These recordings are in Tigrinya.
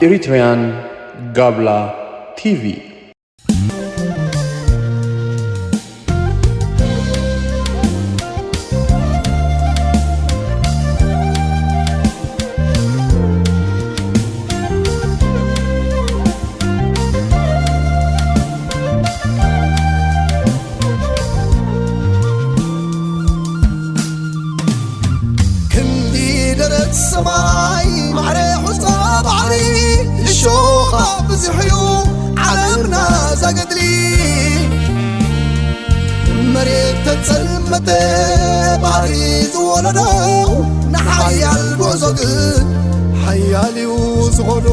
Eritrean Gabla T V. ክንዲ ደረት ሰማይ ማዕረ ሑጻ ባሕሪ እሾኻ ብዙሕ እዩ ዓለምና ዛገድሊ። መሬት ተጸልመተ ባሕሪ ዝወለዶ ንሓያል ጉዕዞ ግን ሓያል እዩ ዝኸዶ።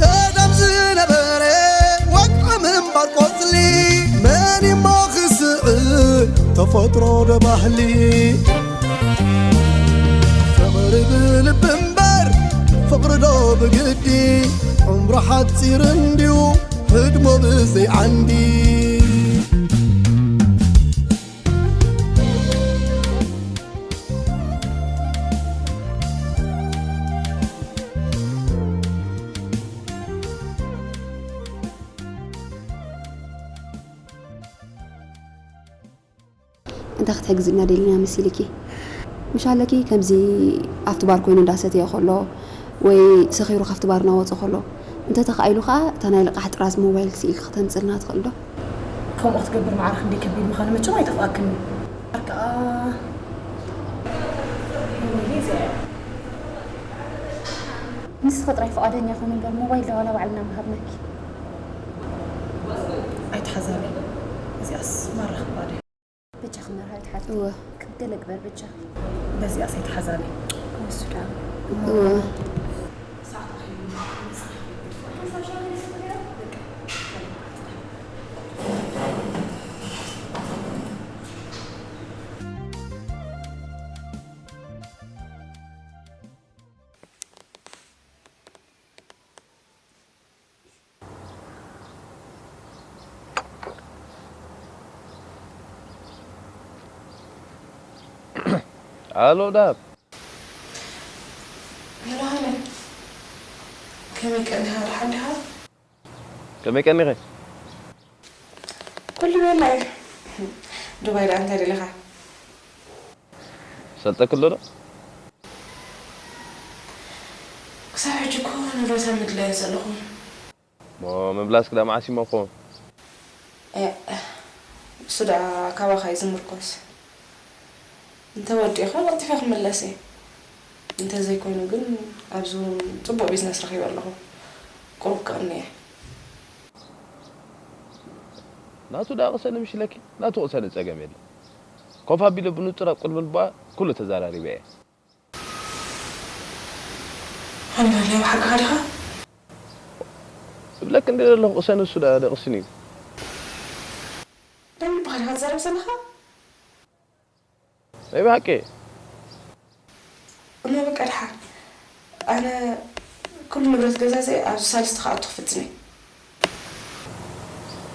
ቀደም ዝነበረ ወግዒ ምንባር ቆጽሊ መን እሞ ክስዕር ተፈጥሮ ዶ ባህሊ? ፍቕሪ ብልቢ እምበር ፍቕሪ ዶ ብግዲ? ዕምሩ ሓጺር እንድዩ ህድሞ ብዘይ ዓንዲ። እንታይ ክትሕግዝና ደሊና መሲልኪ? ምሽ ኣለኪ ከምዚ ኣብቲ ባር ኮይኑ እንዳሰተየ ከሎ ወይ ሰኺሩ ካብቲ ባር እናወፀ ከሎ እንተተኻኢሉ ከዓ እታ ናይ ልቓሕ ጥራዝ ሞባይል ስኢልኪ ክተምፅልና ትኽእል ዶ? ከምኡ ክትገብር ማዕረ ክንደይ ከቢድ ምዃኑ መቸም ኣይጠፍኣክን። ኣርክኣ ሞባይለይ እዚኣ እያ። ንስኺ ጥራይ ፍቓደኛ ኩኒ እምበር ሞባይል ዶ ዋላ ባዕልና ምሃብናኪ። ኣይትሓዛለይ። እዚኣስ ማራ ክባደ። በጃኺ መርሃዊት ሓፍተይ። እወ። ክብ ገለ ግበር በጃኺ። በዚኣስ ኣይትሓዛለይ። እሱ ደኣ። እወ። ኣሎ ዳብ ዮሃነ፣ ከመይ ቀኒኻ? ደሓን ዲኻ? ከመይ ቀኒኺ? ኩሉ ቤላ እዩ። ዱባይ ደኣ እንታይ ደሊኻ? ሰልጠክሎ ዶ? ክሳብ ሕጂ እኮ ንብረታ ምድላይ ዘለኹ። እሞ ምብላስ ክዳ መዓስ ይሞ ክኸውን? እሱ ደኣ ካባኻ እዩ ዝምርኮስ። እንተ ወዲእኻ ቀልጢፈ ክምለስ እየ። እንተ ዘይኮይኑ ግን ኣብዚ እውን ጽቡቕ ቢዝነስ ረኺበ ኣለኹ። ቁሩብ ክቕኒ እየ። ናቱ ደኣ ቅሰኒ ምሽ ኢለኪ፣ ናቱ ቅሰኒ ጸገም የለን። ኮፍ ኣቢለ ብንጹር ኣብ ቅድሚ ልባ ኩሉ ተዛራሪበ እየ። ሃኒ በለይ፣ ብሓቅኻ ዲኻ? እብለኪ እንደ ዘለኹ ቅሰኒ፣ እሱ ደኣ ደቕስኒ እዩ። ደም ልብኻ ዲኻ ትዛረብ ዘለኻ? ናይ ብሓቂ እሞ በቃ ድሓን ኣነ ኩሉ ንብረት ገዛዘ ኣብዚ ሳልስቲ ክኣቱ ክፍጽም እየ።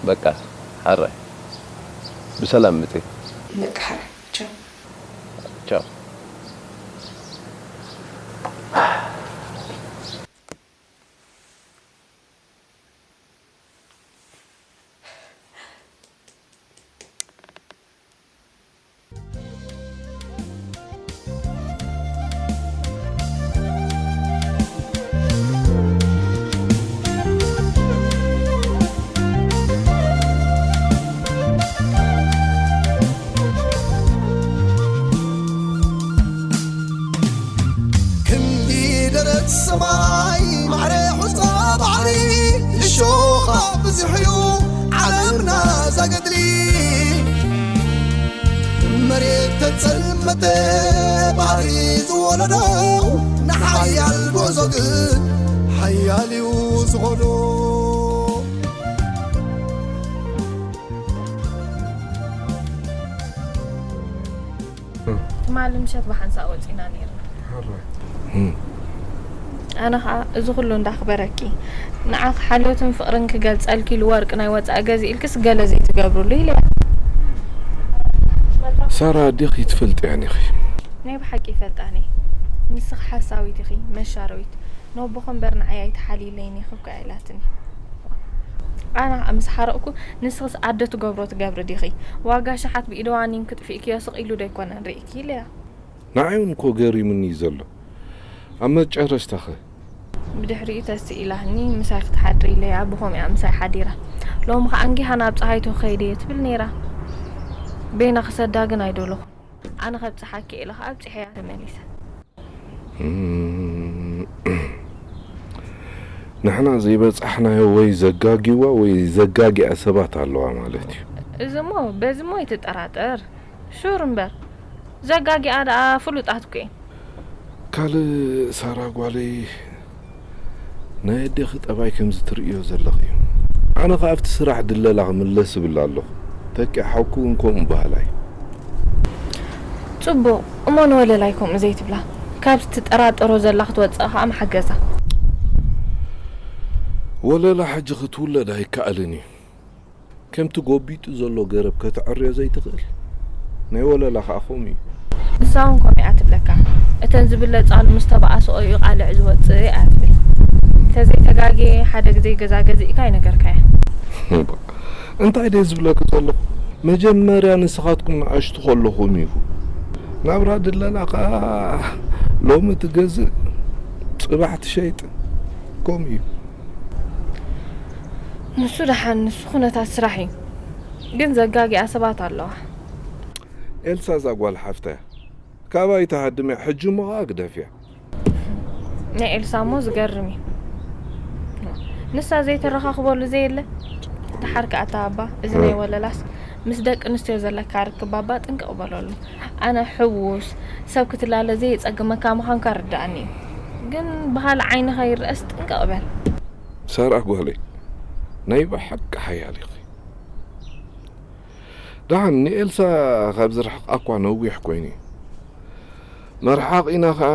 በቃ ሓራይ ብሰላም ምጺ። በቃ ሓራይ ቻው። ቻው። ክንዲ ደረት ሰማይ ማዕረ ሑጻ ባሕሪ እሾኻ ብዙሕ እዩ ዓለምና ዛገድሊ መሬት ተጸልመተ ባህሪ ዝወለዶ ንሓያል ጉዕዞ ግን ሓያል እዩ ዝኸዶ። ትማሊ ምሸት ብሓንሳእ ወጺና ነይርና። ኣነ ኸኣ እዚ ኹሉ እንዳኽበረኪ፣ ንዓኺ ሓልዮትን ፍቕርን ክገልጸልኪ ኢሉ ወርቂ ናይ ወጻኢ ገዚእልክስ ገለ ዘይትገብርሉ ኢለያ። ሳራ ኣዴኺ ትፈልጥያን ኢኺ። ናይ ብሓቂ ይፈልጣኒ። ንስኺ ሓሳዊት ኢኺ፣ መሻረዊት። ነቦኺ እምበር ንዓይ ኣይትሓልይለይን ኢኺ እኮ እያ ኢላትኒ። ኣነ ኸኣ ምስ ሓረቕኩ፣ ንስኽስ ኣደ ትገብሮ ትገብሪ ዲኺ? ዋጋ ሸሓት ብኢደ ዋኒን ክጥፊእክዮ ስቕ ኢሉ ዶ ኣይኮነን ርኢኪ ኢለያ። ንዓይ እውን እኮ ገሪሙኒ እዩ ዘሎ። ኣብ መጨረሽታኸ? ብድሕሪኡ ተስእ ኢላትኒ ምሳይ ክትሓድሪ ኢለያ ብኸምኡ እያ ምሳይ ሓዲራ። ሎሚ ኸኣ እንጊ ሃና ኣብ ጸሃይቶ ክኸይድ እየ ትብል ነይራ። በይና ክሰዳ ግን ኣይደለኹን። ኣነ ከብጽሓኪ ኢለ ኸኣ ኣብጺሐያ ተመሊሰ። ንሕና ዘይበጻሕናዮ ወይ ዘጋግዩዋ ወይ ዘጋግያ ሰባት ኣለዋ ማለት እዩ። እዚሞ በዚሞ ኣይትጠራጠር። ሹር እምበር ዘጋጊኣ ደኣ ፍሉጣት እኮ እየን። ካልእ ሳራ ጓለይ ናይ ኣዴኺ ጠባይ ከምዚ ትርእዮ ዘለኺ እዩ። ኣነ ኸኣ ኣብቲ ስራሕ ድለላ ክምለስ እብል ኣለኹ። ተኪኣ ሓውኪ እውን ከምኡ በሃላይ እዩ። ጽቡቕ እሞ ንወለላይ ከምኡ ዘይትብላ። ካብዚ ትጠራጠሮ ዘላ ክትወጽእ ኸኣ ምሓገዛ። ወለላ ሕጂ ክትውለድ ኣይከኣልን እዩ። ከምቲ ጎቢጡ ዘሎ ገረብ ከተዐርዮ ዘይትኽእል፣ ናይ ወለላ ኸኣ ከምኡ እዩ። ንሳ እውን ከምኡ እያ ትብለካ። እተን ዝብለጻሉ ምስ ተባኣስኦ እዩ ቃልዕ ዝወጽእ እያ ትብል። እንተዘይተጋግየ ሓደ ግዜ ገዛ ገዚእካ ኣይነገርካያ። እንታይ ድየ ዝብለኪ ዘለኹ? መጀመርያ ንስኻትኩም ንኣሽቱ ከለኹም እዩ። ናብራ ድለላ ኸኣ ሎሚ ትገዝእ ጽባሕ ትሸይጥ ከምኡ እዩ። ንሱ ደሓን ንሱ ኩነታት ስራሕ እዩ። ግን ዘጋግያ ሰባት ኣለዋ። ኤልሳ እዛ ጓል ሓፍታ እያ። ካባይ ትሃድም እያ፣ ሕጂ እሞ ኸኣ ግደፍያ። ናይ ኤልሳ እሞ ዝገርም እዩ። ንሳ ዘይተረኻኽበሉ ዘየለ። ደሓር ከኣ እታ ኣባ፣ እዚ ናይ ወለላስ ምስ ደቂ ኣንስትዮ ዘለካ ርክብ ባባ ጥንቅቕ በለሉ። ኣነ ሕዉስ፣ ሰብ ክትላለ ዘየጸግመካ ምዃንካ ርድኣኒ እዩ። ግን ብኻልእ ዓይኒ ከይረኣስ ጥንቅቕ በል። ሳራ ጓለይ፣ ናይ ብሓቂ ሓያል ኢኺ። ደሓን ንኤልሳ ካብ ዝርሕቓ እኳ ነዊሕ ኮይኑ እዩ። መርሓቒና ኸኣ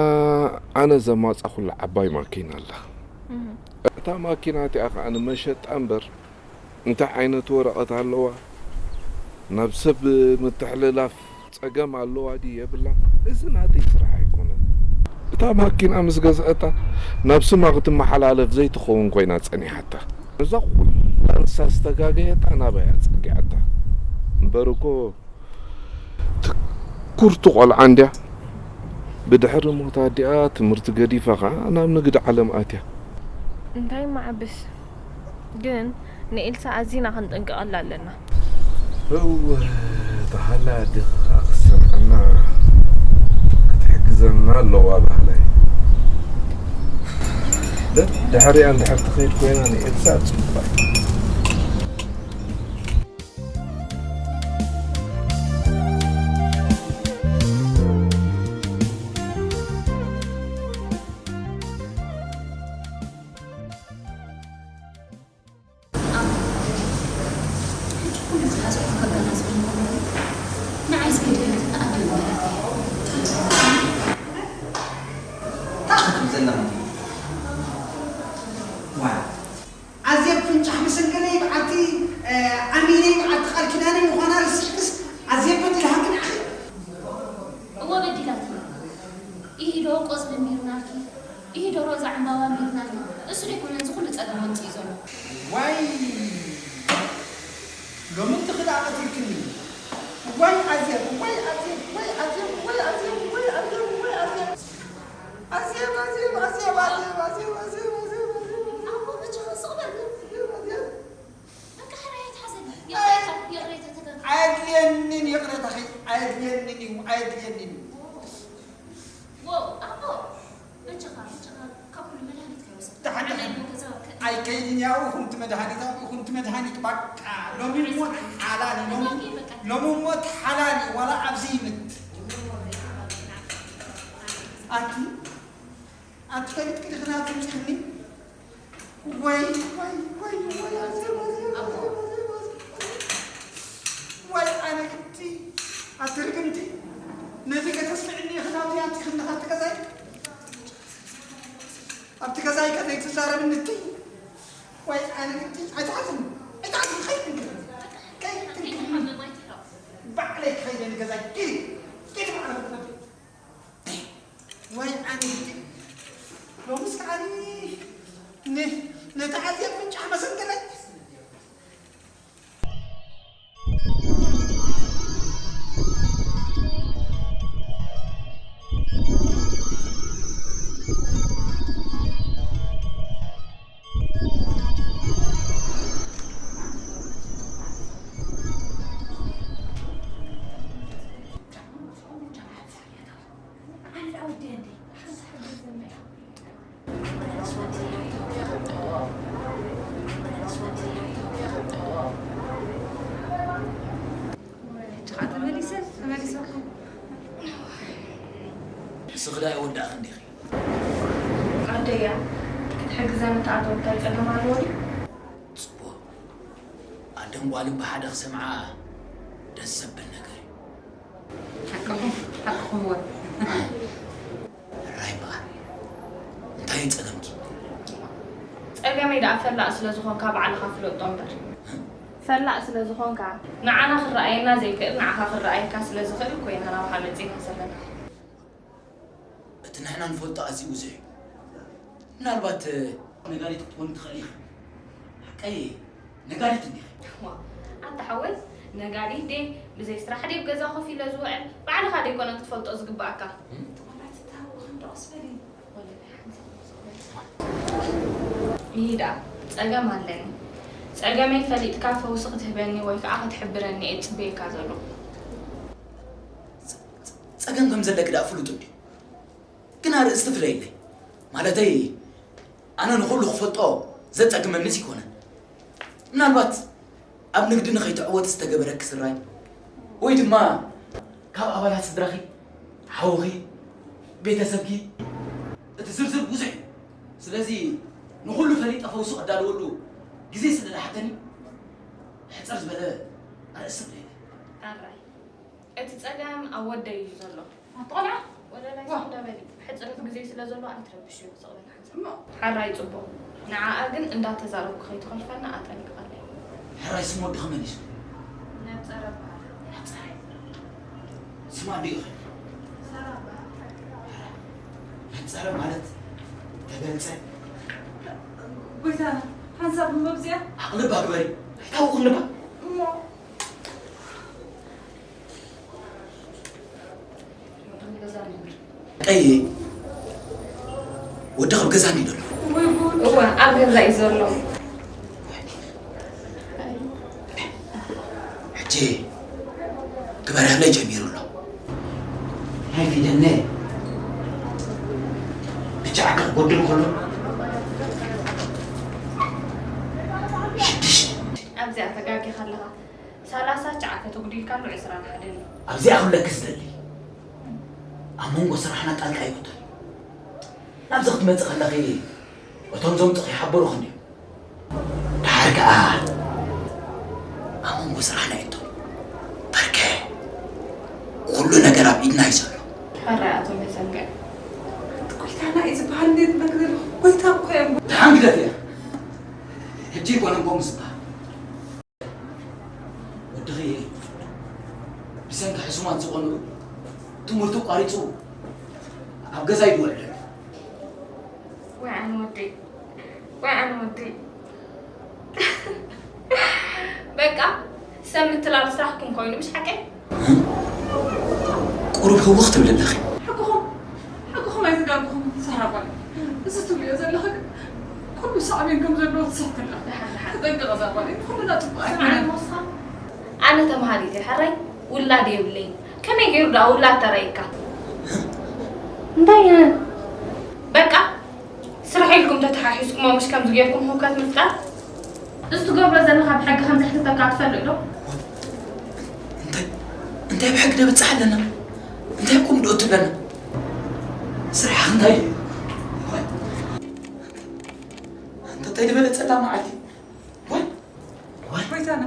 ኣነ ዘማጻኹላ ዓባይ ማኪና ኣላ። እታ ማኪና እቲኣ ኸኣ ንመሸጣ እምበር እንታይ ዓይነት ወረቐት ኣለዋ፣ ናብ ሰብ ምትሕልላፍ ጸገም ኣለዋ ድዩ የብላን፣ እዚ ናተይ ስራሕ ኣይኮነን። እታ ማኪና ምስ ገዝኣታ ናብ ስማ ክትመሓላለፍ ዘይትኸውን ኮይና ጸኒሓታ። ነዛ ኹላ ንሳ ዝተጋገየታ ናባይ ኣጸጊዓታ። እምበር እኮ ትኩርቲ ቆልዓ እንድያ። ብድሕሪ ሞት ኣዲኣ ትምህርቲ ገዲፋ ኸኣ ናብ ንግዲ ዓለም ኣትያ። እንታይ መዓብስ። ግን ንኤልሳ ኣዚና ክንጥንቀቐላ ኣለና። እወ፣ እታ ሃላይ ኣዴኺ ኸኣ ክትሰምዓና ክትሕግዘና ኣለዋ በሃላይ። ደድሕሪኣ እንድሕር ትኸይድ ኮይና ንኤልሳ ጽቡቕ እዩ። ኣቦ፣ ሕጂ ኩሉ ዝሓሰብኩ ከገናዝብ እንከሎ፣ ንዓይስ ገዲፈትኒ ኣደ ምበለት እየ። እንታይ ኢኺ ትብሊ ዘለኺ? ዋይ፣ ኣዜብ ፍንጫሕ ምስንክለይ በዓልቲ ኣሚነይ በዓልቲ ቃል ኪዳነይ ምዃና ረሲዕክስ ኣዜብ በዲላትኪ ንዓኺ? እወ በዲላትኒ። ኢሂ ዶ ቆጽሊ ሚርናልኪ፣ ኢሂ ዶ ሮዛ ዕምባባ ሚርናልኪ፣ እሱ ዶ ኣይኮነን እዚ ኩሉ ጸገም ኣምጺኡ ዘሎ? ዋይ ሎምንቲ ክዳቐት ኢልክኒ። ዋይ ኣዜብ፣ ዋይ ኣዜብ፣ ዋይ ኣዜብ፣ ዋይ ኣዜብ፣ ዋይ ኣዜብ፣ ዋይ ኣዜብ። ኣዜብ፣ ኣዜብ፣ ኣዜብ፣ ኣዜብ፣ ኣዜብ፣ ኣዜብ፣ ኣዜብ፣ ኣዜብ፣ ኣዜብ። ኣቦ በጃኻ ስቕ በል። ኣዜብ፣ ኣዜብ። በቃ ሕራይ ኣይትሓዘኒ። ይቕሬታ፣ ይቕሬታ ተጋግየ። ኣየድልየንን ይቕሬታኺ፣ ኣየድልየንን እዩ፣ ኣየድልየንን እዩ። ዎ፣ ኣቦ በጃኻ፣ በጃኻ ካብ ኩሉ መድሃኒት ከይወሰድካ። ደሓን፣ ደሓን። ንዓይ ገዛ ከ- ኣይከይድን ያው፣ ይኹን እቲ መድሃኒት፣ ኣብኡ ይኹን እቲ መድሃኒት፣ ባቃ፣ ሎሚ እሞ ሓላል እዩ፣ ሎሚ፣ ሎሚ እሞ ሓላል እዩ፣ ዋላ ኣብዚ ይምት። ኣቲ፣ ኣቲ ፈሊጥኪ ዲኺ ናብዚ ምጺኽኒ? ወይ፣ ወይ፣ ወይ፣ ወይ፣ ኣዜብ፣ ኣዜብ፣ ኣዜብ፣ ኣዜብ፣ ኣዜብ፣ ኣዜብ። ወይ ኣነ ግዲ፣ ኣቲ ርግምቲ፣ ነዚ ከተስምዕኒ ኢኺ ናብዚ ኣቲኺ እንዲኻ እቲ ገዛይ? ኣብቲ ገዛይ ከዘይትዛረብኒ እትይ ወይ ኣነ ግዲ ኣይትሓዝኒ ኣይትሓዝኒ ከይትንክፍኒ ከይትንክፍኒ ባዕለይ ክኸይደ ንገዛይ ኪዲ ኪዲ ባዕለ ክትፈዲ ወይ ኣነ ግዲ ሎምስ ከዓኒ ን- ነቲ ዓዚ ኣፍንጫ መሰንገለኝ። ሕጂ ከዓ ተመሊሰ ተመሊሰኩም ንስኺ ዳ ይወዳእኺ እንዲኺ። ዓደያ ክትሕግዘኒ ትኣትወ እንታይ ፀገም ኣለዎ ድዩ? ፅቡቕ። ኣደን ጓልን ብሓደ ክሰምዓ ደስ ዘብል ነገር እዩ። ሓቅኹም ሓቅኹም ወ ሕራይ እምበኣር እንታይ እዩ ፀገምኪ? ፀገመይ ደኣ ፈላእ ስለ ዝኾንካ ባዕልኻ ፍለጦ እምበር። ፈላእ ስለ ዝኾንካ ንዓና ክረኣየና ዘይክእል ንዓኻ ክረኣየካ ስለ ዝኽእል ኮይና ናባኻ መፂና ዘለና። እቲ ንሕና ንፈልጦ ኣዝዩ ብዙሕ እዩ። ምናልባት ነጋሪት ክትኮኒ ትኽእሊ ኢኺ። ሓቀይ ነጋሪት እንዲኺ። ዋ ኣንታ ሓወይ ነጋሪት ድየ ብዘይ ስራሕ ድየ ኣብ ገዛ ኮፍ ኢለ ዝውዕል ባዕልኻ ደይኮነ ክትፈልጦ ዝግባኣካ። ይዳ ጸገም ኣለኒ ጸገመይ ፈሊጥካ ፈውሲ ክትህበኒ ወይ ከዓ ክትሕብረኒ እየ ዝፅበየካ ዘለኹ። ጸገም ከም ዘለኪ ደኣ ፍሉጥ እንድዩ። ግን ኣርእስቲ ፍለይለይ። ማለተይ ኣነ ንኹሉ ክፈልጦ ዘጸግመኒስ ኣይኮነን። ምናልባት ኣብ ንግዲ ንኸይትዕወቲ ዝተገበረኪ ስራይ ወይ ድማ ካብ ኣባላት ስድራኺ፣ ሓውኺ፣ ቤተሰብኪ እቲ ዝርዝር ብዙሕ እዩ። ስለዚ ንኹሉ ፈሊጠ ፈውሲ ከዳልወሉ ግዜ ስለ ዝሓተኒ ሕጽር ዝበለ ኣርእስቲ ፍለይለይ። ኣራይ እቲ ጸገም ኣብ ወደይ እዩ ዘሎ። ኣቲ ቆልዓ ወለላይ ዋ። ስቕ ዶ በሊ። ሕጽረት ግዜ ስለ ዘሎ ኣይትረብሽዮ። ስቕ በል ሓንሳብ። እሞ ሓራይ ጽቡቕ። ንዓኣ ግን እንዳተዛረብኩ ከይትኸልፈና ኣጠንቅቐለይ። ሕራይ ስም ወድኺ መን እዩ? ነብጸረ በሃል። ነብጸረ። ስማ ኣዲኡ ኸ? ሰራ በሃል። ነብጸረ ማለት ተበልጸ። ጎይታና ሓንሳብ እሞ ብዚኣ ዓቕሊ እባ ግበሪ። ኣይታወቕኒ እባ። እሞ ቀይ ወዲ ካብ ገዛ እንዲ ዘሎ እዋ ኣብ ገዛ እዩ ዘሎ። ሕጂ ክበርህለይ ጀሚሩ ኣሎ። ናይ ፊደነ ብቻ ዓካ ክጎድል ከሎ ሽዱሽተ ኣብዚኣ ተጋጊኻ ኣለኻ። ሰላሳ ቻዕተ ተጉዲልካሉ ዕስራን ሓደን እዩ። ኣብዚኣ ክብለኪ ዝደሊ ኣብ መንጎ ስራሕና ጣልቃ ኣይኩተል። ናብዚ ክትመፂ ከለኺ እቶም ዘምፅኺ ይሓበሩኺ እንድዮም። ደሓር ከኣ ኣብ መንጎ ስራሕና የእቶ። በርከ ኩሉ ነገር ኣብ ኢድና እዩ ዘሎ። ሕራይ ኣቶ መዘንግዕ። ጎይታና እዩ ዝበሃል እንዴት ትብለኪ ዘለኹ? ጎይታ እኮ እዮም። ደሓን ግደፍያ። ሕጂ ኣይኮነን ከምኡ ዝበሃል። ወድኺ ብሰንኪ ሕሱማት ዝቐንኡ ትምህርቱ ኣቋሪፁ ኣብ ገዛ እዩ ዝውዕል ዘሎ። ወይ ኣነ ወደይ ወይ ኣነ ወደይ በቃ ሰብ ምትላል ስራሕኩም ኮይኑ ምሽ ሓቀይ። ቁሩብ ህውኽ ትብሊ ኣለኺ። ሓቅኹም ሓቅኹም ኣይተጋግኹም። ሳራ ጓል እዚ ትብልዮ ዘለኺ ግን ኩሉ ሳዕቤን ከም ዘለዎ ትሰምዕ ኣለኺ። ተጠንቀቒ እዛ ጓል ንኹልና ፅቡቕ ኣይኮነን። ኣነ ተምሃሪት እየ ሕራይ ውላድ የብለይን። ከመይ ገይሩ ደኣ ውላድ ተራእየካ? እንታይ በቃ ስራሕ ኢልኩም ተተሓሒዝኩሞ ምሽ ከምዚ ጌርኩም ህውከት ምፍጣር? እዚ ትገብሮ ዘለኻ ብሕጊ ከም ዘሕትተካ ትፈልጥ ዶ? እንታይ እንታይ ብሕጊ ደብፅሕ ኣለና? እንታይ ቁም ደእቱ ኣለና? ስራሕ እንታይ እዩ? እንታይ ዝበለ ፀላ መዓልቲ? ጎይታና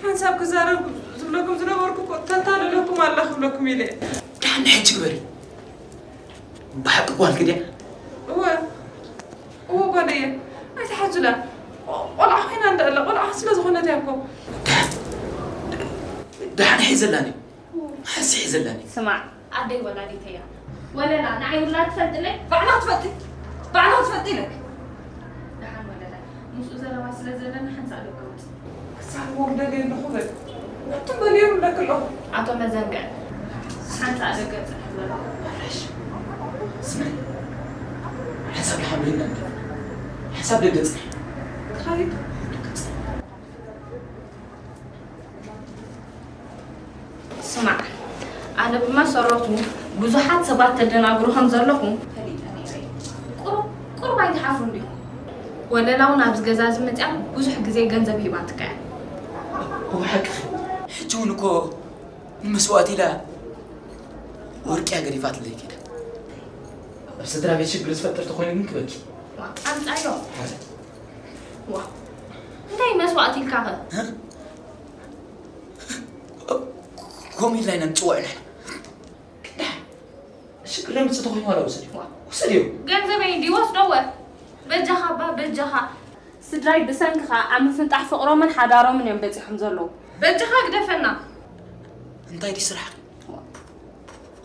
ሓንሳብ ክዛረብ ዝብለኩም ዝነበርኩ እኮ ተንታልለኩም ኣላ ክብለኩም ኢለ። ደሓን ንሕጂ ግበሪ። ብሓቂ ጓልኪ ድያ? ስለ ዝኾነት እያ እኮ። ደሓን ሒዘላኒ። ሓሲ ሒዘላኒ። ስማዕ፣ ኣደይ ወላዲተይ እያ። ወለላ፣ ንዓይ ውላድ ትፈልጥለይ? ባዕላ ትፈልጢ? ባዕላ ትፈልጢ ኢለኪ። ደሓን ወለላ፣ ምስኡ ዘረባ ስለ ዘለኒ ሓንሳእ ደገ ውጽእ። ክሳብ ወግደል የለኹ በል። ትበልዮ ኣለኪ ኣለኹ። ኣቶ መዘንግዕ፣ ሓንሳእ ደገ ጽንሕ በሉ። እሺ። ስምዒ፣ ሓንሳብ ደሓን በይና እንደ። ሓንሳብ ደገ ጽንሕ። ትኸይድ? ስማዕ፣ ኣነ ብመሰረቱ ብዙሓት ሰባት ተደናግሩ ከም ዘለኹም ፈሊጠ ነይረ እየ። ቁሩብ፣ ቁሩብ ኣይትሓፍሩን ዲኹም? ወለላ እውን ኣብዚ ገዛ እዚ መፅያ ብዙሕ ግዜ ገንዘብ ሂባትካ እያ። እወ፣ ሓቅኺ። ሕጂ እውን እኮ ንመስዋእቲ ኢላ ወርቅያ ገዲፋትለይ ከይዳ። ኣብ ስድራ ቤት ሽግር ዝፈጥር ተኾይኑ ግን ክበኪ። ዋ፣ ኣምፃዮ። ሓደ። ዋ፣ እንታይ መስዋእቲ ኢልካ ኸ? እ? ከምኡ ኢልና ኢና ንፅውዖ ኢና። ሽግር ለምፅእ ተኾይኑ ዋላ ውሰድዮ። ዋ። ውሰድዮ። ገንዘበይ እንዲ ወስዶ ወ። በጃኻ እባ፣ በጃኻ። ስድራይ ብሰንክኻ ኣብ ምፍንጣሕ ፍቕሮምን ሓዳሮምን እዮም በፂሖም ዘለዉ። በጃኻ ግደፈና። እንታይ ድዩ ስራሕ? ዋ።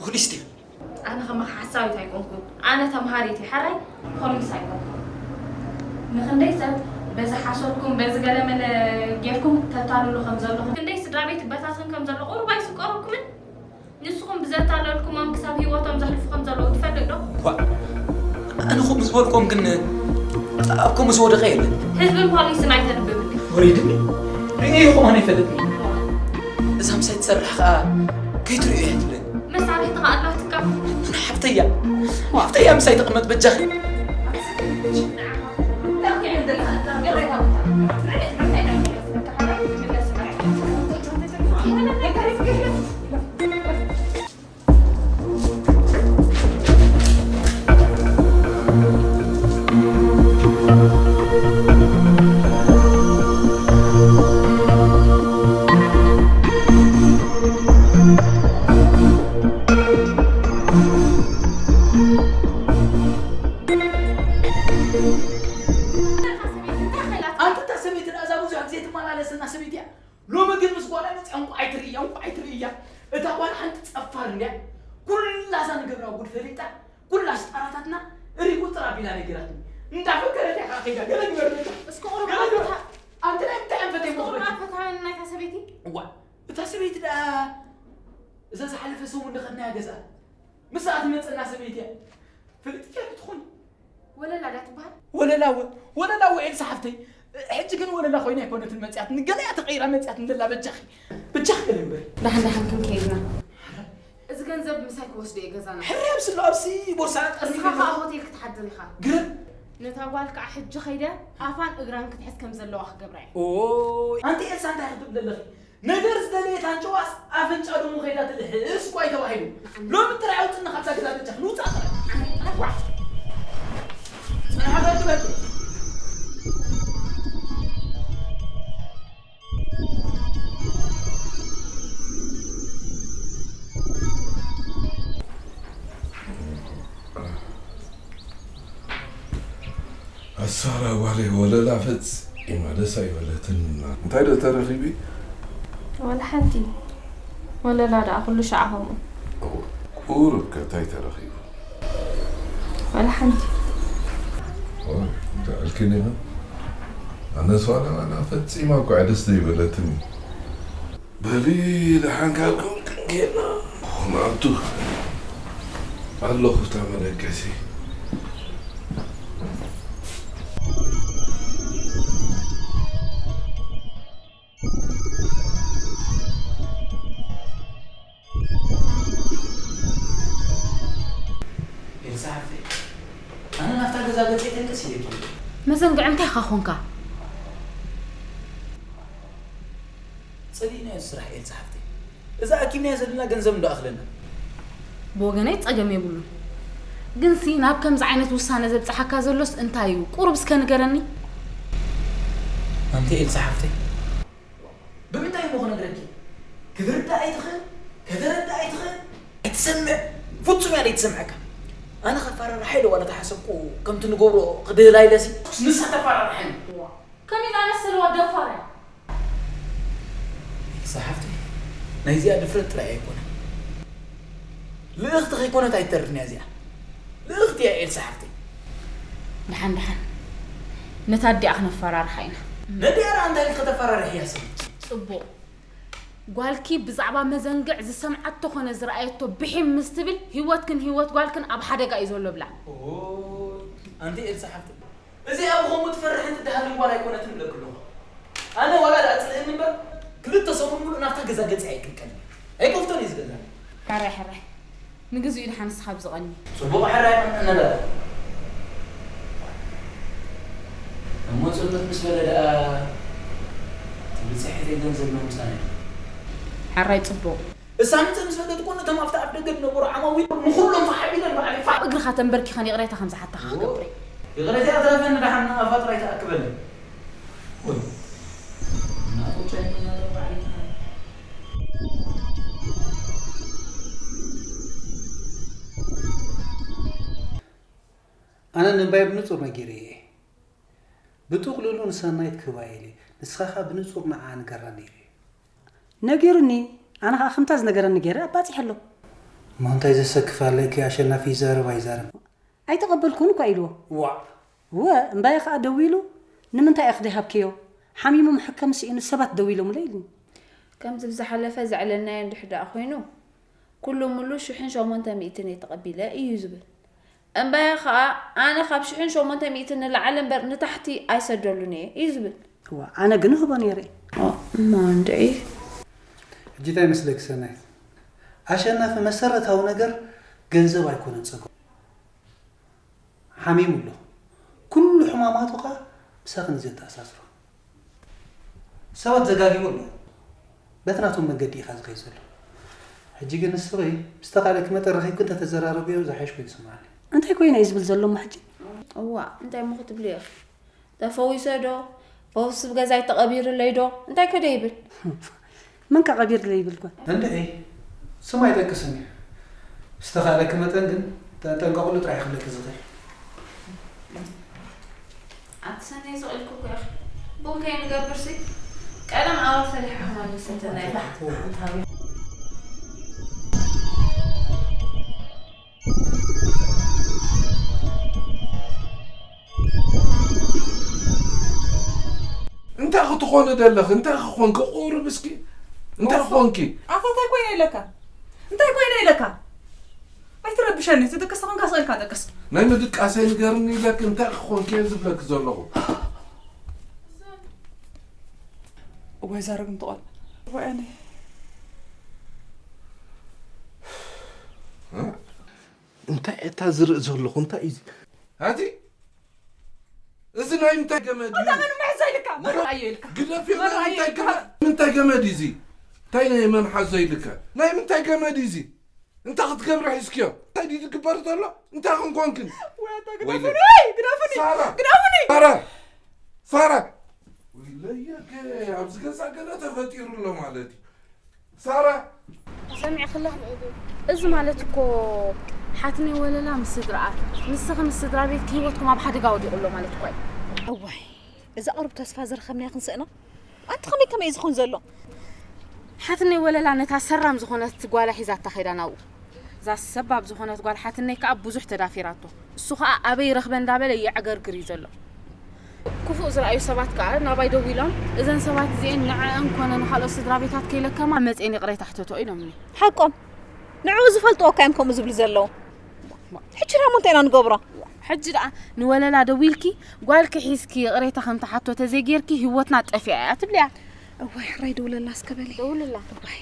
ፖሊስ ድዩ? ኣነ ከማኻ ሓሳዊት ኣይኮንኩን። ኣነ ተምሃሪት እየ። ሓራይ ፖሊስ ኣይኮንኩን። ንኽንደይ ሰብ በዚ ሓሶትኩም፣ በዚ ገለመለ ጌርኩም ተታልሉ ከም ዘለኹም፣ ክንደይ ስድራ ቤት ይበታተን ከም ዘሎ ቁሩብ ኣይስቀረኩምን? ንስኹም ብዘታለልኩሞም ክሳብ ህይወቶም ዘሕልፉ ከም ዘለዉ ትፈልጥ ዶ? ኳ፣ ኣነ ከምኡ ዝበልኩም ግን ኣብ ከምኡ ዝወደቐ የለን። ህዝብን ፖሊስን ኣይተንብብኒ። ወሪድኒ። ርእየ ይኹም ኣነ ይፈልጥኒ። እዛ ምሳይ ትሰርሕ ኸኣ ከይትርእዮ እያ ትብለኒ። መሳርሕቲ ኸኣ ኣላትካ። ኣነ ሓፍተያ። ሓፍተያ ምሳይ ተቐመጥ በጃኺ። ኣንተ እታ ሰበይቲ ደኣ እዛ ብዙሕ ግዜ ትመላለሰና ሰበይቲ እያ። ሎሚ ግን ምስ ጓላ መፅያ እንቋዕ ኣይትርእያ፣ እንቋዕ ኣይትርእያ። እታ ጓል ሓንቲ ፀፋር እንድያ። ኩላ እዛ ንገብራ ጉድ ፈሊጣ፣ ኩላ ሽጣራታትና ሪቁጥር ኣቢላ ነጊራትኒ። እንዳፈከረት እያ ከዓ ከይዳ፣ ገለ ግበር በጃ። እስኪ ቁሩብ ገለ ግበር። ኣፈታ-፣ ኣንቲ ናይ እንታይ ኣንፈት እስኪ ቁሩብ ኣይመኽረች? ኣፈታውያን ናይታ ሰበይቲ። እዋ፣ እታ ሰበይቲ ደኣ እዛ ዝሓለፈ ሰሙን ዝኸድናያ ገዝኣ ምስኣ ትመፀና ሰበይቲ እያ። ፍልጥቲ እያ ትኾን። ወለላ ድያ ትበሃል? ወለላ እወ፣ ወለላ እወ ኤልሳ ሓፍተይ። ሕጂ ግን ወለላ ኮይና ኣይኮነትን መጽያትኒ፣ ገለ እያ ተቐይራ መጽያትኒ ዘላ። በጃኺ፣ በጃኺ ገለ ግበሪ። ደሓን ደሓን ክንከይድ ኢና። እዚ ገንዘብ ምሳይ ክወስዶ እየ ገዛና። ሕራይ ኣብዚ ኣሎ፣ ኣብዚ ቦርሳ ጠርኒፈ ንስኻ ከኣ ኣለኹ። ሆቴል ክትሓድር ኢኻ። ግርም። ነታ ጓል ከኣ ሕጂ ከይደ ኣፋን እግራን ክትሕዝ ከም ዘለዋ ክገብራ እየ። ኦይ፣ ኣንቲ ኤልሳ እንታይ ክትብሊ ኣለኺ? ነገር ዝደለየት ኣንጭዋስ ኣፍንጫ ደሙ ከይዳ ትልሕስ እኳ እዩ ተባሂሉ። ሎሚ ጥራይ ኣውፅእኒ ካብዛ ገዛ በጃ ክንውፃእ ጥራይ። ዋ! ፅንሓ በል ትበል። ኣሳራ ጓለይ ወለላ ፈጺማ ደስ ኣይበለትን። እንታይ ዶ ተረኺቢ? ዋላ ሓንቲ። ወለላ ደኣ ኩሉ ሻዕ ከምኡ። እወ፣ ቁሩብ ከ እንታይ ተረኺቡ? ዋላ ሓንቲ። ኦይ፣ እንታይ ኣልክኒ ኢኻ? ኣነስ ዋላ ዋላ ፈጺማ እኮ እያ ደስ ዘይበለትኒ። በሊ፣ ደሓን ካልኩም ክንጌና። ንኣቱ ኣለኹ እታ መደቀሲ። ኤልሳ ሓፍተይ፣ ኣነ ናብታ ገዛ ገጸይ ተንቀስ ኢለኪ። መዘንግዕ እንታይ ኢኻ ኾንካ? ጸሊእናዮ ስራሕ ኤልሳ ሓፍተይ። እዛ ኣኪብናዮ ዘለና ገንዘብ እንዶ ኣኽለና። ብወገነይ ጸገም የብሉን። ግንሲ ናብ ከምዚ ዓይነት ውሳነ ዘብጽሓካ ዘሎስ እንታይ እዩ? ቁሩብ እስከ ንገረኒ። ኣንቲ ኤልሳ ሓፍተይ፣ ብምንታይ እሞ ክነግረኪ? ክትርዳእ ኣይትኽእል፣ ከተረዳእ ኣይትኽእል። ኣይትሰምዕ፣ ፍጹም እያ ዘይትሰምዐካ። ኣነ ከፈራርሓ ኢለ ዋላ ተሓሰብኩ፣ ከምቲ ንገብሮ ክድህላ ኢለሲ፣ ንሳ ተፈራርሓኒ። ከመይ ዝኣመሰለ ወዲ ደፋር እያ። ናይዚኣ ድፍረት ጥራይ ኣይኮነን። ልእኽቲ ከይኮነት ኣይተርፍን እያ እዚኣ። ልእኽቲ እያ ኤልሳ ሓፍተይ። ደሓን ደሓን፣ ነታ ኣዲኣ ክነፈራርሓ ኢና። ነዲኣ ደኣ እንታይ ኢልኪ ከተፈራርሕያ ሰብ? ጽቡቕ። ጓልኪ ብዛዕባ መዘንግዕ ዝሰምዓቶ ኾነ ዝረኣየቶ ብሒም ምስ ትብል፣ ህይወትክን ህይወት ጓልክን ኣብ ሓደጋ እዩ ዘሎ ብላ። ኦይ፣ ኣንቲ ኤልሳ ሓፍተይ፣ እዚኣ ብኸምኡ ትፈርሕን ትደሃልን ጓል ኣይኮነትን እብለኪ ኣለኹ። ኣነ ዋላ ደኣ ጽልእኒ እምበር፣ ክልተ ሰሙን ሙሉእ ናብታ ገዛ ገጸይ ኣይቅልቀልን። ኣይከፍቶን እየ ዝገዛኒ። ሕራይ ሕራይ። ንግዚኡ ደሓን ንስኻ ብዝቐኒ። ጽቡቕ ሕራይ ይቕንዕኒ ነበረ። እሞ ጽልመት ምስ በለ ደኣ ትብጻሒተይ ገንዘብ ምምጻእ እዩ። ሕራይ ጽቡቕ። እሳ ምጽእ ምስ በለት እኮ ነቶም ኣብቲ ኣፍ ደገ ዝነበሩ ዓማዊል ንኹሎም ፋሕ ኣቢለን ባዕለይ ፋሕ። ኣብ እግርኻ ተንበርኪኸን ይቕሬታ ከም ዝሓታኻ ክገብር እየ። ይቕሬታ ኣትረፈኒ ደሓን ንኣፋ ጥራይ ተኣክበለይ። ወይ እናቆጨኒ እናጠባዕኒ ኣነ ንእምባየ ብንጹር ነጊረዮ እየ። ብጥቕሉሉ ንሰናይት ክህባ እየ ኢለ፣ ንስኻ ኸኣ ብንጹር ንዓኣ ንገራ ነይሩ እዩ። ነጊሩኒ፣ ኣነ ኸኣ ከምታ ዝነገረኒ ገይረ ኣባጺሐ ኣለኹ። እሞ እንታይ ዘሰክፍ ኣለኪ? ኣሸናፊ ይዛረብ ኣይዛረብ። ኣይተቐበልኩን እኳ ኢልዎ። ዋእ! እወ፣ እምባየ ኸኣ ደዊሉ፣ ንምንታይ ኢኺ ዘይሃብክዮ? ሓሚሙ መሐከሚ ስኢኑ ሰባት ደዊሎምለ ኢሉኒ። ከምዚ ብዝሓለፈ ዘዕለልናዮ እንድሕር ደኣ ኾይኑ፣ ኩሉ ሙሉ ሽሕን ሸሞንተ ሚእትን እየ ተቐቢለ እዩ ዝብል። እምባየ ኸኣ ኣነ ካብ ሽሕን ሸሞንተ ሚእትን ንላዕሊ እምበር ንታሕቲ ኣይሰደሉን እየ እዩ ዝብል። እዋ ኣነ ግን እህቦ ነይረ። እሞ እንድዒ። ሕጂ እንታይ መስለኪ ሰናይት? ኣሸናፊ መሰረታዊ ነገር ገንዘብ ኣይኮነን ጸገሙ። ሓሚሙ ኣሎ። ኩሉ ሕማማቱ ኸኣ ምሳኽን እዩ ዘተኣሳስሮ። ሰባት ዘጋግዩ ኣለዉ። በቲ ናቶም መንገዲ ኢኻ ዝኸይድ ዘለኹ። ሕጂ ግን ንስኺ ብዝተኻእለኪ መጠን ረኺብኪ እንተተዘራረብዮ ዝሓይሽ ኮይኑ ይስምዓኒ። እንታይ ኮይነ እዩ ዝብል ዘሎ እሞ ሕጂ? እዋእ እንታይ እሞ ክትብልዮ ኢኺ? ተፈዊሰ ዶ? ፈውሲ ብገዛይ ተቐቢሩለይ ዶ? እንታይ ከ ዶ ይብል? መን ከ ቀቢርለይ ይብል ጓል? እንድዒ ስም ኣይጠቅስን እዩ። ብዝተኻእለኪ መጠን ግን ተጠንቀቕሉ ጥራይ ክብለኪ ዝኽእል። ኣቲ ሰናይ ስቕ ኢልኪ እኮ ኢኺ ቡን ከይንገብርሲ ቀደም ኣወል ፈሊሕኩም ኣይምሰተናይ። እንታይ ክትኾኒ ደለኺ? እንታይ ክኾንኪ? ቁርብ እስኪ እንታይ ክኾንኪ? ኣታ እንታይ ኮይነ ኢለካ? እንታይ ኮይነ ኢለካ? ኣይትረብሸኒ፣ ትድቅስ ተኾንካ ስቕ ኢልካ ደቅስ። ናይ ምድቃሰይ ንገርኒ ኢለኪ እንታይ ክኾንኪ እየ ዝብለኪ ዘለኹ። እዋይ ዛረብ እንትቖል ወያነ እንታይ እታ ዝርኢ ዘለኹ እንታይ እዩ? ኣቲ እዚ ናይ ምንታይ ገመድ እዩ? ኣታ መን ምሕዝ ዘይልካ? መን ረኣዮ ኢልካ? ግደፍዮ፣ ናይ መን ምንታይ ገመድ፣ ምንታይ ገመድ እዩ እዚ? እንታይ ናይ መን ሓዞ ኢልካ? ናይ ምንታይ ገመድ እዩ እዚ? እንታይ ክትገብሪ ሒዝክዮ? እንታይ ድዩ ዝግበር ዘሎ? እንታይ ክንኮንክን? ወይ ኣታ ወይለ። ግደፉኒ! ግደፉኒ! ሳራ! ግደፉኒ! ሳራ! ሳራ! ወይለየ፣ ገ-፣ ኣብዚ ገዛ ገለ ተፈጢሩ ኣሎ ማለት እዩ። ሳራ! ሰሚዕኺ ኣለኺ? እዚ ማለት እኮ ሓትነይ ወለላ ምስ ስድርኣ፣ ንስኺ ምስ ስድራ ቤትኪ ህይወትኩም ኣብ ሓደጋ ወዲቑ ኣሎ ማለት እኮ እዩ። እዋይ እዛ ቁሩብ ተስፋ ዝረኸብናያ ክንስእና? ኣንቲ ከመይ ከመይ እዩ ዝኾን ዘሎ? ሓትነይ ወለላ ነታ ሰራም ዝኾነት ጓላ ሒዛታ ከይዳ ናብኡ። እዛ ሰባብ ዝኾነት ጓል ሓትነይ ከኣ ብዙሕ ተዳፊራቶ። እሱ ኸኣ ኣበይ ይረኽበ እንዳበለ የዕገርግር እዩ ዘሎ። ክፉእ ዝረኣዩ ሰባት ከኣ ናባይ ደዊሎም፣ እዘን ሰባት እዚኤን ንዐኣን ኮነ ንኻልኦት ስድራ ቤታት ከይለከማ መጺኤን ይቕሬታ ሕተትኦ ኢሎምኒ። ሓቆም። ንዕኡ ዝፈልጥዎ እኳ እዮም ከምኡ ዝብሉ ዘለዉ። ሕጂ ደኣ እሞ እንታይ ኢና ንገብሮ? ሕጂ ደኣ ንወለላ ደዊልኪ ጓልኪ ሒዝኪ ይቕሬታ ከም ትሓቶ ተዘይጌርኪ ህይወትና ጠፊኣ እያ ትብልያ። እዋይ ሕራይ ደውለላ እስከ በሊ። ደውልላ። እዋይ።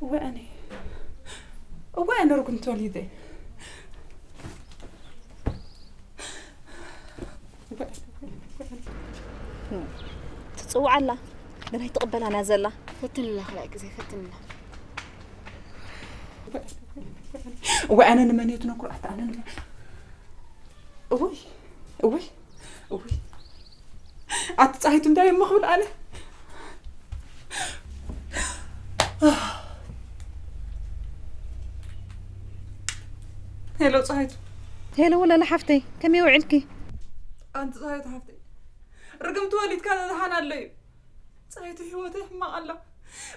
እወ ኣነ እወ ኣነ ርጉም ተወሊደ ትጽውዓ ኣላ ግን ኣይትቕበላን እያ ዘላ። ፈትንላ ካልኣይ ግዜ ፈትንላ። እወ ኣነ ንመን እየ ትነግሮ ኣታ ኣነ ንመን እወይ እወይ እወይ ኣቲ ፀሃይቱ እንታይ እሞ ክብል ኣነ ሄሎ ፀሃይቱ ሄሎ ወለላ ሓፍተይ፣ ከመይ ውዒልኪ? ኣንቲ ፀሃይቱ ሓፍተይ፣ ርግምቲ ወሊድካ ደድሓን ኣሎ እዩ። ፀሃይቱ፣ ህይወተይ ሕማቕ ኣላ።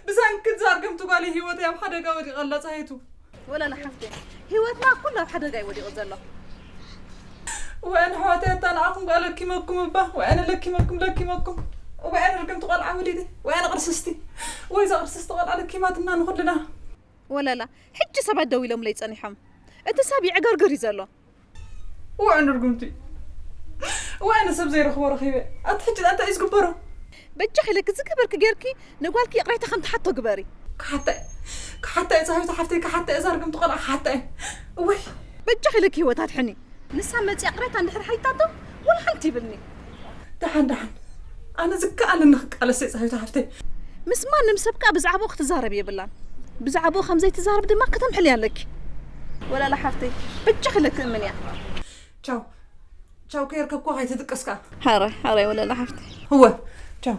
ብሰንኪ እዛ ርግምቲ ጓለይ ህይወተይ ኣብ ሓደጋ ወዲቓ ኣላ ፀሃይቱ። ወለላ ሓፍተይ፣ ህይወትና ኩሉ ኣብ ሓደጋ እዩ ወዲቑ ዘሎ። ወይ ኣነ ኣሕዋተይ ኣታንኣኹም ጓ ለኪመኩም እባ፣ ወይ ኣነ ለኪመኩም ለኪመኩም። ወይ ኣነ ርግምቲ ቆልዓ ወሊደ፣ ወይ ኣነ ቅርስስቲ፣ ወይ እዛ ቅርስስቲ ቆልዓ ለኪማትና ንኹልና። ወለላ፣ ሕጂ ሰባት ደው ኢሎምለይ ጸኒሖም። እቲ ሰብ ይዕገርግር እዩ ዘሎ። እዋእ ንርጉምቲ፣ እዋእ ንሰብ ዘይረኽቦ ረኺበ። ኣቲ ሕጂ እንታይ እዩ ዝግበሮ? በጃኺ ኢለኪ ዝገበርኪ ጌርኪ ንጓልኪ ይቕሬታ ከም ትሓቶ ግበሪ። ክሓታይ ክሓታይ ጻዊት ሓፍተይ ክሓታይ እዛ ርግምቲ ቆልዓ ክሓታይ። እወይ በጃኺ ኢለኪ ህይወት ኣድሕኒ። ንሳ መጺኣ ይቕሬታ እንድሕር ሓቲታቶ ወላ ሓንቲ ይብልኒ። ደሓን ደሓን ኣነ ዝከኣለኒ ክቃለስ እየ ጻዊት ሓፍተይ። ምስ ማንም ሰብ ከኣ ብዛዕባኡ ክትዛረብ የብላን። ብዛዕባኡ ከም ዘይትዛረብ ድማ ከተምሕልያ ኣለኪ። ወላላ ሓፍተይ በጃኺ ኢለኪ እመንያ። ቻው ቻው ከየርከብኩ ከይትድቅስ ከኣ። ሓራይ ሓራይ ወላላ ሓፍተይ። እወ ቻው።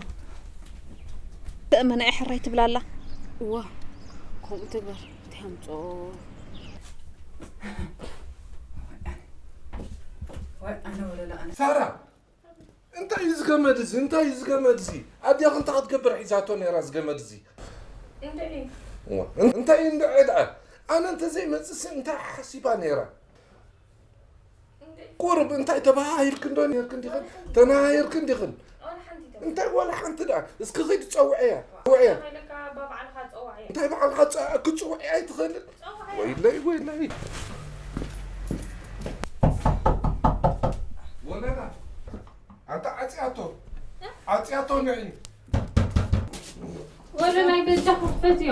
ተእመና እየ ሕራይ ትብላ ኣላ። እዋ ከምኡ ትግበር እንታይ ኣምፅኦ። ሳራ እንታይ እዩ ዝገመድ እዚ እንታይ እዩ ዝገመድ እዚ ኣዲያኽ እንታይ ክትገብር ሒዛቶ ነይራ ዝገመድ እዚ እንታይ እንድዒ ደኣ ኣነ እንተዘይመፅሲ እንታይ ሓሲባ ነይራ ቁሩብ እንታይ ተባሃሂልክን ዶ ነርክን ዲኽን ተናሃሂርክን ዲኽን እንታይ ዋላ ሓንቲ ደኣ እስኪ ኺድ ፀውዐያ ፀውዐያ እንታይ ባዕልኻ ክፅውዐያ ኣይትኽእልን ወይለይ ወይለይ ወለላ ኣንታ ዓፅያቶ ዓፅያቶ ንዒ ወለላይ በጃኹ ክፈትዮ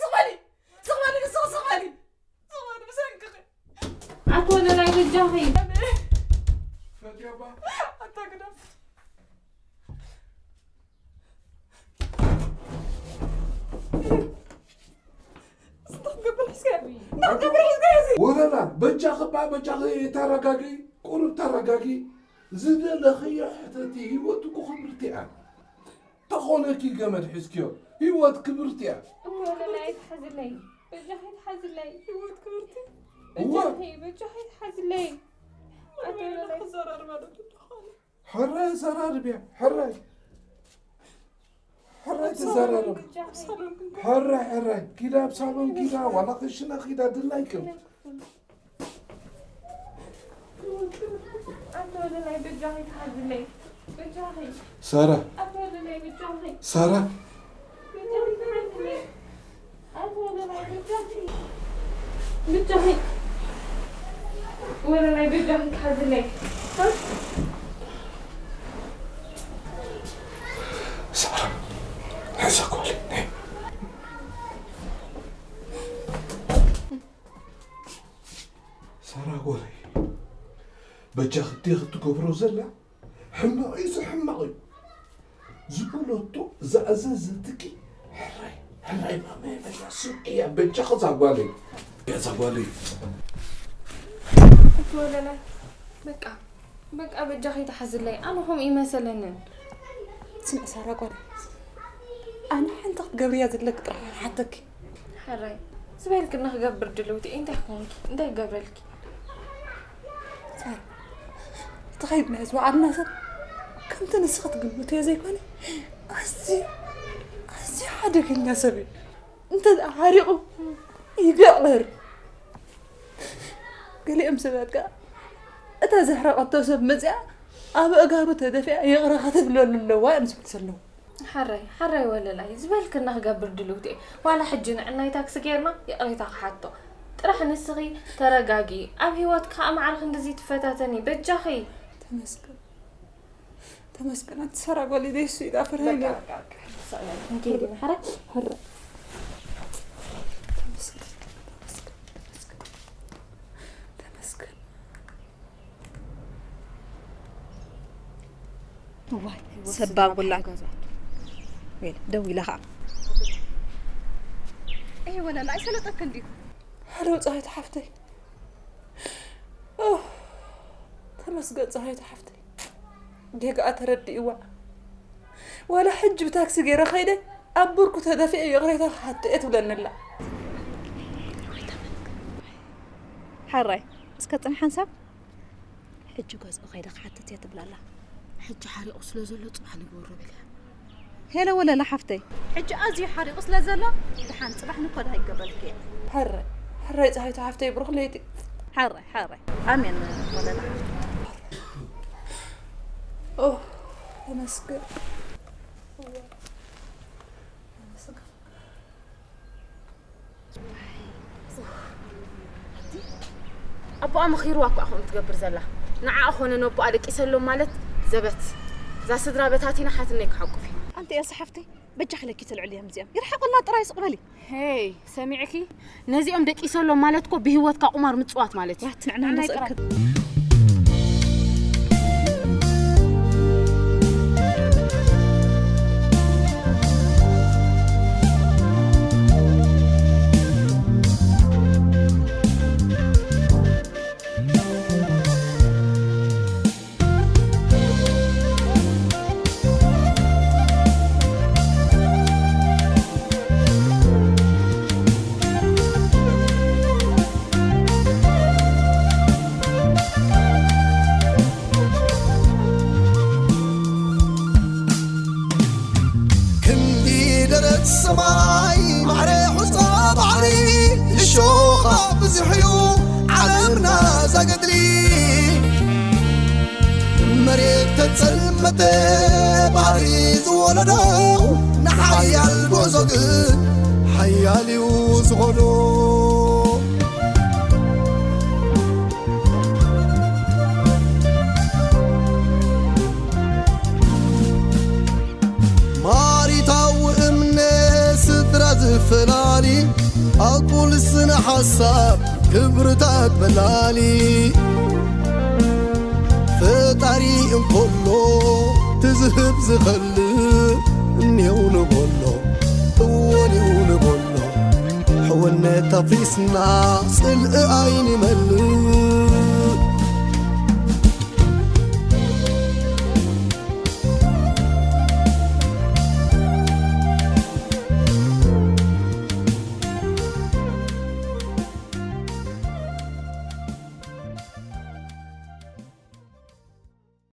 ስቕ በሊ ስቕ በሊ ንስኺ ስቕ በሊ ስቕ በሊ ብሰንክኺ ኣቲ ወለላይ በጃኺ ፈትዮ ባ ኣታ ግደፍ ወረዳ በጃኺ እባ በጃኺ ተረጋጊ፣ ቁሩብ ተረጋጊ። ዝደለኽዮ ሕተቲ፣ ህይወት እኮ ክብርቲ እያ። ተኾነኪ ገመድ ሒዝክዮ፣ ህይወት ክብርቲ እያ። እሞ ወለላ ኣይትሓዝለይ፣ በጃኺ ኣይትሓዝለይ። ህይወት ክብርቲ እዋ። በጃኺ፣ በጃኺ ኣይትሓዝለይ። ኣቲ ወለላ ኣይትዘራርባ ዶ ትኾነ። ሕራይ ዘራርብያ ሕራይ ሕራይ ትዘራረብ ሕራይ ሕራይ ኪዳ ኣብ ሳሎን ኪዳ ዋላ ክሽነ ኪዳ ድላይክን ሳራ ሳራ ብቻኺ ወለላይ በጃኺ ትሓዝለይ። ሳራ፣ ንሕዛ ጓለይ፣ ነይ። ሳራ ጓለይ፣ በጃኺ ድኺ ትገብሮ ዘላ? ሕማቕ እዩ፣ እዚ ሕማቕ እዩ። ዝበለቶ ዝኣዘዘትኪ ሕራይ ሕራይ ማመ በላ ስምዕያ በጃኺ እዛ ጓለይ እዛ ጓለይ እቲ ወለላ በቃ በቃ በጃኺ ተሓዝለይ ኣነ ከምኡ ይመሰለንን ስምዒ ሳራ ጓለይ ኣነ ሓንቲ ክትገብርያ ዘለኪ ጥራሕ ሓተኪ ሕራይ ዝበልክኒ ክገብር ድልውቲ እንታይ ኮንኪ እንታይ ክገብረልኪ ሳራ እቲ ከይድናዮ ዝወዓልና ሰብ ከምቲ ንስኺ ትግምትዮ ዘይኮነ ኣዝዩ ኣዝዩ ሓደገኛ ሰብ እዩ። እንተ ደኣ ሓሪቑ ይግዕር። ገሊኦም ሰባት ከኣ እታ ዘሕረቐቶ ሰብ መጺኣ ኣብ ኣእጋሩ ተደፊኣ ይቕረ ከተብለሉ ኣለዋ እዮም ዝብሉ ዘለዉ። ሓራይ ሓራይ ወለላይ ዝበልክና ክገብር ድልውቲ እየ ዋላ ሕጂ ንዕናይ ታክሲ ጌርና ይቕሬታ ክሓቶ ጥራሕ ንስኺ ተረጋጊ ኣብ ሂወትኪ ከኣ ማዕረ ክንድዚ ትፈታተኒ በጃኺ ተመስገን ተመስገን ኣቲ ሰራ ጓለይ ደይሱ ኢላ ፍርሃይ ነይራ ክንከይድ ኢና ሓራይ ሓራይ ተመስገን ተመስገን ተመስገን ተመስገን እዋይ ሰባጉላ ደው ኢለ ከዓ እይ ወለላ ኣይሰለጠክን ድዩ ሃለው ፀሃይታ ሓፍተይ ተመስገን ፀሃይታ ሓፍተይ ጌጋኣ ተረዲእዋ ዋላ ሕጂ ብታክሲ ገይረ ከይደ ኣብ ብርኩ ተደፊአ ይቕሬታ ክሓቶ እየ ትብለኒ ኣላ ሓራይ እስከ ፅንሓን ሰብ ሕጂ ገዝኡ ከይደ ክሓትት እየ ትብላላ። ሕጂ ሓሪቑ ስለ ዘሎ ጽባሕ ንግበሮ በልያ። ሄሎ ወለላ ሓፍተይ፣ ሕጂ ኣዝዩ ሓሪቑ ስለ ዘሎ፣ ደሓን ጽባሕ ንኮዳ ይገበልክ እየ። ሕረ ሕረ፣ ፀሃይቱ ሓፍተይ፣ ብሩኽ ለይቲ። ሕረ ሕረ። ኣሜን ወለላ ሓፍተይ። ኦ፣ ተመስገን። ኣቦኣ መኺርዋ እኳ ከምኡ ትገብር ዘላ። ንዓኣ ኾነ ነቦኣ ደቂሰሎም ማለት ዘበት። እዛ ስድራ በታቲና ሓትነይ ክሓቁፍ እዩ። ኣንቲ ኤልሳ ሓፍተይ፣ በጃኺ ለኪ ተልዕልዮም እዚኦም። ይርሓቑልና ጥራይ ስቕ በሊ። ሄይ፣ ሰሚዕኪ? ነዚኦም ደቂሰሎም ማለት እኮ ብህይወትካ ቁማር ምጽዋት ማለት እዩ። ዋት ንዕና ንዓይ ጥራይ። ንስእክብ። ክንዲ ደረት ሰማይ ማዕረ ሑጻ ባሕሪ፣ እሾኻ ብዙሕ እዩ ዓለምና ዛገድሊ። መሬት ተጸልመተ ባሕሪ ዝወለዶ፣ ንሓያል ጉዕዞ ግን ሓያል እዩ ዝኾዶ። ማሪታዊ እምነት ስድራ ዝፈላሊ፣ ኣጉል ስነ ሓሳብ ክብርታት በላሊ። ፈጣሪ እንኮሎ ትዝህብ ዝኸልእ እኔው ንበሎ፣ እወ እኔው ንበሎ። ሕውነት ኣፍሪስና ጽልኢ ኣይንመልእ።